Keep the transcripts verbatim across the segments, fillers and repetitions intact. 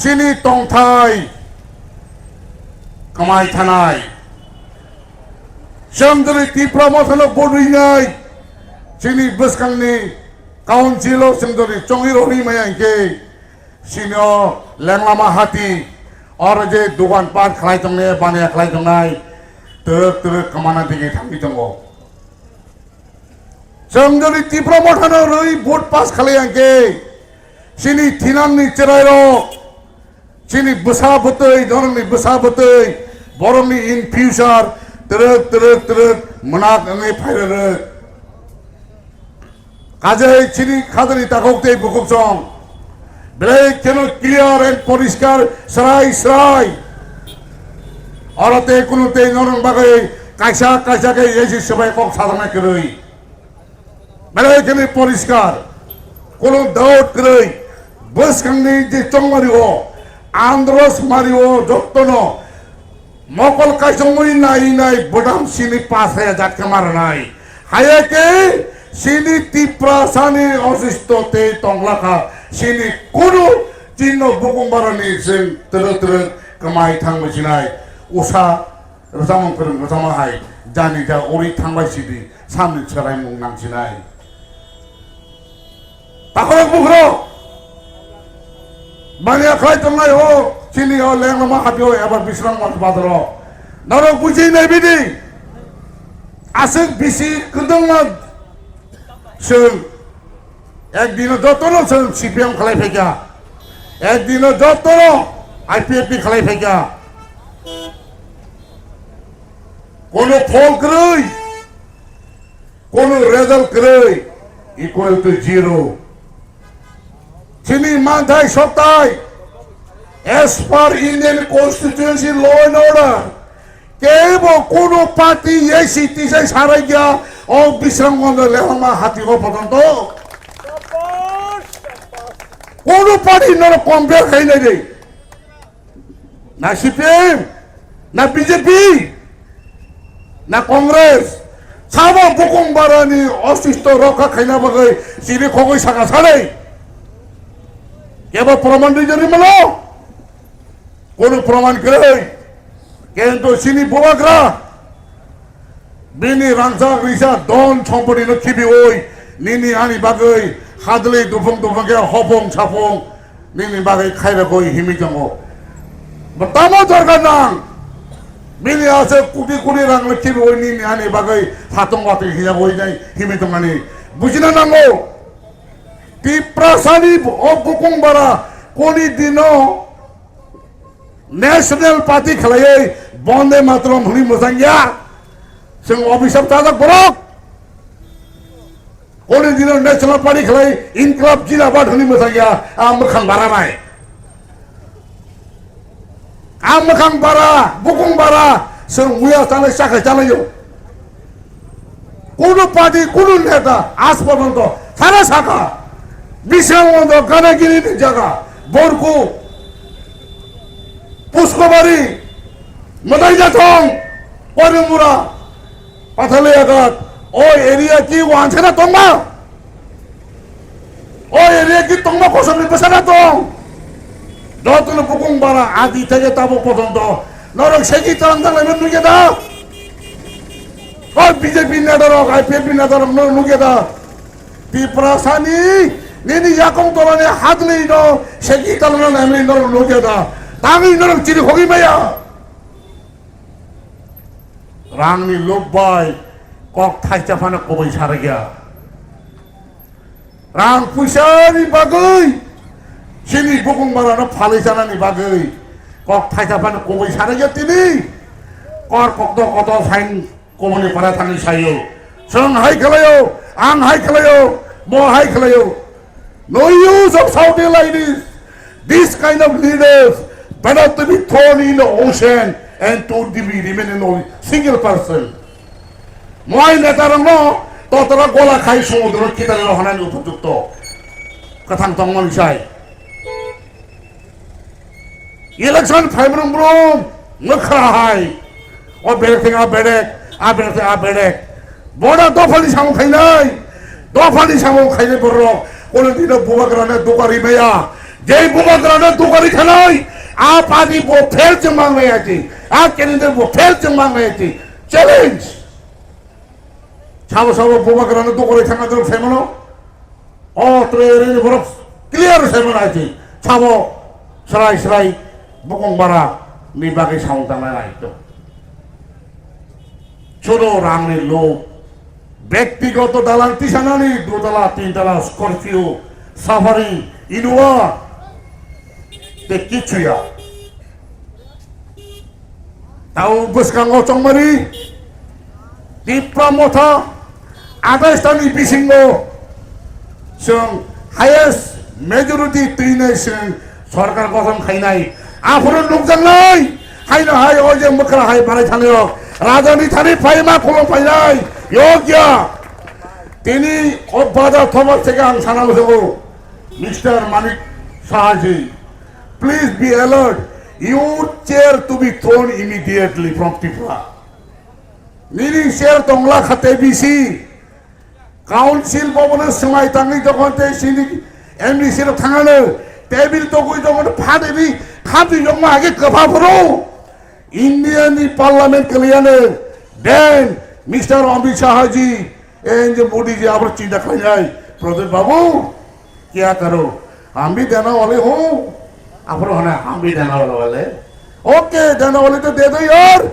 chini tongthai kwmai thanai. Chwng jodi Tipra Mothano vote rinai, chini bwskangni council o chwng jodi chongwi rwrwi maya hinkhe, chini o lenglama hati, oro je dogan pat khlai tongnai, baniya khlai tongnai, twrwk twrwk kwmana digi thangwi tongo. Chwng jodi Tipra Mothano rwi vote pass khlai hinkhe, chini thinangni chwrairok, chini bwsa bwtwi, norokni bwsa bwtwi, borokni in future twrwk twrwk twrwk mwnak wngwi phairwrwk. Kajai chini khajani takhuk tei bukhuk chwng belai kheno clear and poriskar, srai srai. Oro tei kunu tei norok bagwi kaisa kaisa khe yesi swbai kok sajaknai kwrwi. Belai kheno poriskar, kunu doubt kwrwi. Bwskangni je chongmario, Andros mario jottono mokol kaisongmani nai nai bodam sini pass haya jat khe ma rwnai. Haya khe sini Tiprasani osisto tei tonglakha, sini kunu chinno bukung barani seng twrwk twrwk kwmai thangwi sinai. Usa rwchapmung phwrwng rwchapma hai jani ja uri thangbai sidi samni chwraimung nang sinai. Takhorok bukhorok baniya khlai tongnai o chini o lenglama hati o eba Bisramganj bazar o. Norok buji nai bidi. Aswk bisi kwdwngma chwng ek dino jotono chwng C P M khlai phaikha. Ek dino jotono I P F T khlai phaikha. Kono phol kwrwi. Kono result kwrwi equal to zero. Chini manthai soktai as per Indian constituency law and order kebo kono party A C T sai sarai gya o Bisramganj lenglama hati o potonto kono party noro compare khai nai de. Na C P M, na B J P, na Congress, sabo bukung barani osisto rokha khaina bagwi chini khogwi saka sanai. Kebo proman rijani malo? Kono proman kwrwi. Kento chini bubagra bini rangchak risa don sompoti no khibiwi nini ani bagwi hadli dufung dufung khe hopung sapung nini bagwi khairogwi himwi tongo. Bo tamo dorkar nang? Bini ase koti koti rang no khibiwi nini ani bagwi satung watwi hiyagwi nai himwi tongmani bujina nango. Tiprasani o bukung bara koni dino National Party khlaiwi Bonde Mataram hwnwi mwchang ya. Chwng obhisap chajak borok. Koni dino National Party khlai Inklab Jindabad hwnwi mwchang ya. A mwkhang bara bai. A mwkhang bara, bukung bara, chwng muya chanai chakha chalaio. Kunu party, kunu neta, aaj porjonto sara saka, Bisramganj, Ganagiri ni jaga, Borku, Puskobari, Madai Jathong, Korimura, Pathaliagat, o area ki wansana tongma? O area ki tongma kosomni bwsana tong? Jotono bukung bara adi theke tabo potonto norok segi talang talang nukya da? O B J P neta rok, I P F T neta rok norok nukya da? Tiprasani nini yakung tolani hadli no segi talang nani norok nukya da? Tangwi norok chiri khogwi maya. Rangni lob bai kok thaisa phano kubui sarikya. Rang puisani bagwi chini bukung barano phalwi chanani bagwi kok thaisa phano kubui sarikya tini. Kor kokto koto sain kubuni para thangwi saio. Chwng hai khlaio, ang hai khlaio, bo hai khlaio. No use of shouting like this. This kind of leaders better to be thrown in the ocean and to be remain in only single person. Moi neta rokno totora gola khai sumudro kitare rohonani upojukto. Kathang tongmani sai. Election phai brum brum mwkhra hai. O berek theng a berek, a berek theng a berek. Boda dophani samung khainai. Dophani samung khainai borok. Kono dino bubagrano duka rimaya. Jei bubagrano dukari khanai, a party bo fail chwng manglai ati, a candidate bo fail chwng manglai ati. Challenge. Sabo sabo bubagrano dukari thangna dol semano. O tre re borok clear semana ati. Sabo srai srai bukong bara ni bagwi samung tangnai nai to. Choro rangni lob, bektigoto dalan tisanani dotala, tintala, Scorpio, Safari, Innova, tei kichuya. Tao bwskango chongmani Tipra Motha atais tani bisingo chwng highest majority twinai chwng sorkar gothon khainai. Aphuru nukjaknai, haino hai o je mwkhra hai barai thani rok rajani thani phaima khulum phainai yokya. Tini o bada thobar theke ang sana musugo, Mister Manik Sahaji, please be alert. Your chair to be thrown immediately from Tripura. Nini chair tongla kha T B C. Council bobono swmai tangwi jokhon tei sini M D C rok thangano table togwi jokhon phatwi khamtwi jokma age kwpha phuru India ni parliament kwlwiyano, then Mister Amit Shah ji, N J Modi ji abro chinta khlainai, Pradyot Babu, kya karo? Hum bhi dena wale ho. Aphuru hone, hum bhi dena wale wale. Okay, dena wale to de do yaar.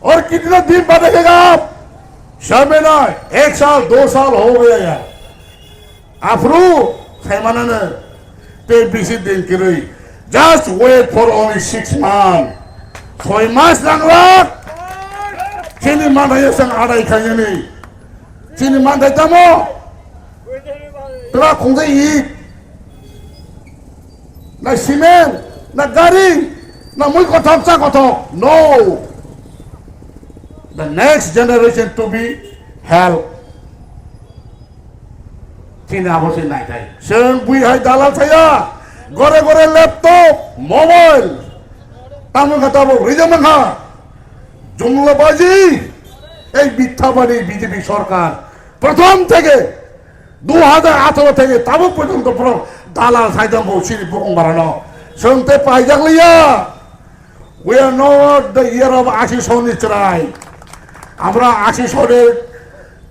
Aur kitna din baad dekhega aap? Samay na, ek saal, do saal ho gaya yaar. Aphuru, saimana na, te bisi din kirui. Just wait for only six months. Soi mas nang lak. Chini manthai sang adai khaiyani. Chini manthai tamo. Tla khongjai i. Na cement, na gari, na mui kothok cha kothok. No. The next generation to be help. Chini abo se nai thai. Chwng bui hai dalal thaya. Gore gore laptop, mobile. Tamo kha tabo rijama kha. Jumlabaji. Ei mithabadi B J P sorkar. Prothom theke dui hajar atharo theke tabo porjonto borok dalal saidambo chini bukung barano. Chwng tei paijak liya. We are not the year of ashi soni chwrai. Amra ashi soni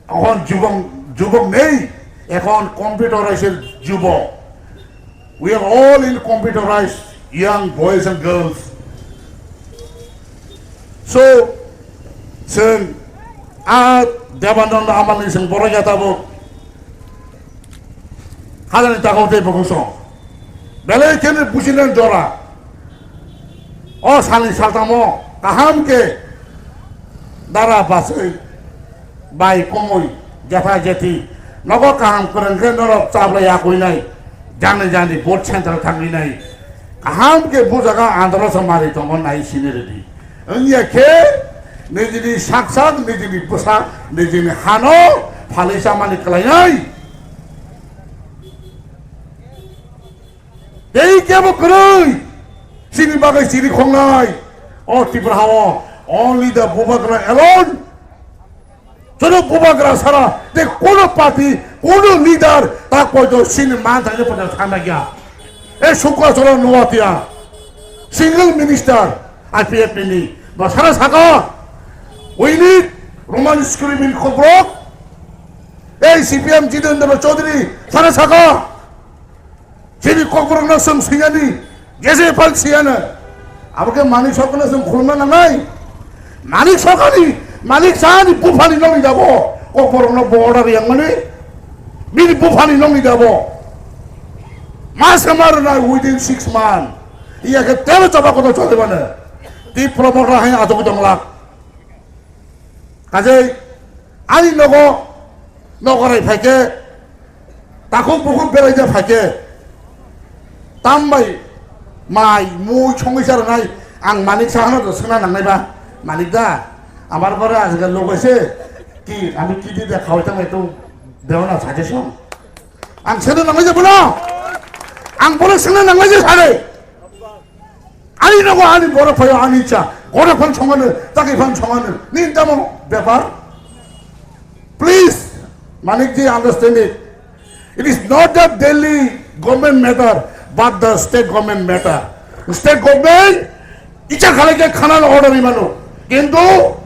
ekhon jubok, jubok nei, ekhon computerized jubok. We are all in computerized young boys and girls. So, chwng a Debananda Amalni chwng borok ya tabuk. Hajani takok tei bokong song. Belai kheno bujinani jora. O salni saltamo kaham khe dara bachwi bai komoi jetha jethi nogo kaham kwrwng khe norok chablai yakuinai jani jani vote center thangwinai kaham khe bujaga andro samari tongo nai sini rwdi. Wngya khe nijini sak sak, nijini bwsa, nijini hano phalwi chamani kwlainai. Tei kebo kwrwi chini bagwi chiri khongnai. O Tripura hao only the Bubagra alone. Jono Bubagra sara tei kono party, kono leader ta poito chini man thangni poito thangna gya. E Sukra Choro Noatia, single minister, I P F T ni, ba sana saka, we need Roman script in Kokborok, ei C P M Jitendra Chaudhary, sana saka, chini Kokborokno chwng swiyani, jese phal swiyano, abo khe Manik Sarkarno chwng khulumna nangnai. Manik Sarkarni, Manik Sahani buphani nokni dabo, Kokborokno bo order riyangmani, bini buphani nokni dabo. Mas khe ma rwnai within six months. Iya khe tebo choba kotor choli mano. Tei promoter hai achugwi tong lak. Kajai ani nogo nogorai phaikhe, takhuk bukhuk beraijak phaikhe, tambai mai mui songwi cha rwnai ang Manik Sahano to swngna nangnai ba, Manik da, amar pore ajkal log hoise ki ami ki di de khawai tangmai to deo na suggestion. Ang swngna nangnai je bono, ang bono swngna nangnai je sare. Ani nogo ani borok phaio ani cha. Gora phan songano, taki phan songano. Ni tamo bepar. Please, Manik ji, understand it. It is not that Delhi government matter. But the state government matter. State government icha khalai khe khana order rimano. Kintu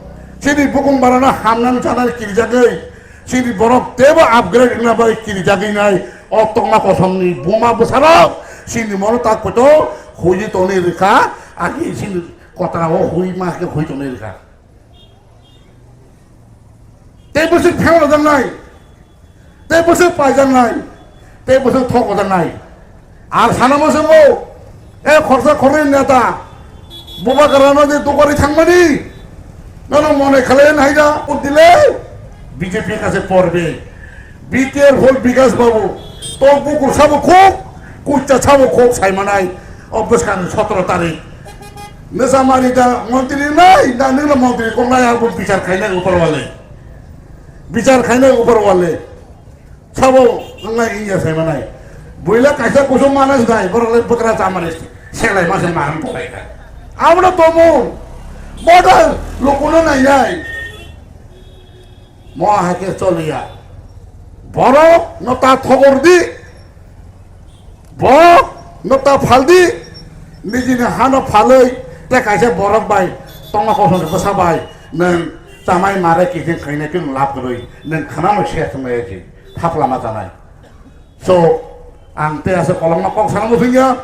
chini bukung barana hamnan chanai kirijagwi, chini borok tebo upgrade wngna bai kirijagwi nai. O tongma kosomni buma bwsarok chini mono tak poto huji toni rikha, agi chini kotra o hui ma khe hui toni rikha. Tei bwswk phel rwjaknai, tei bwswk paijaknai, tei bwswk thok rwjaknai. Ar sana mo swngo, e khorsa khorwi neta, bubagrano je dukari thangmani, nono mone khalai nai ja, udile, B J P kache porbe. B T R hol Bikas Babu, to bukur sabo khok, kucha sabo khok saimanai, o bwskang sotro tarik. Nesa mari da montri nai, da nila montri kong nai, abo bichar khainai upar wale. Bichar khainai upar wale. Sabo ngai iya saimanai. Buila kaisa kusum manas dai, borok lai bwkra chamari, selai masa mahan polai ka. Abra tomu, boda, lokono nai nai. Mo hai khe choliya. Borok no ta thogor di. Borok no ta phal di. Nijini hano phalwi tei kaisa borok bai tongma kosong bwsa bai nwng chamai mare kiting khainai tei nwng lab kwrwi nwng khwnano se thwngnai se thap lama chanai. So ang tei asa kolokma kok sana muthungya.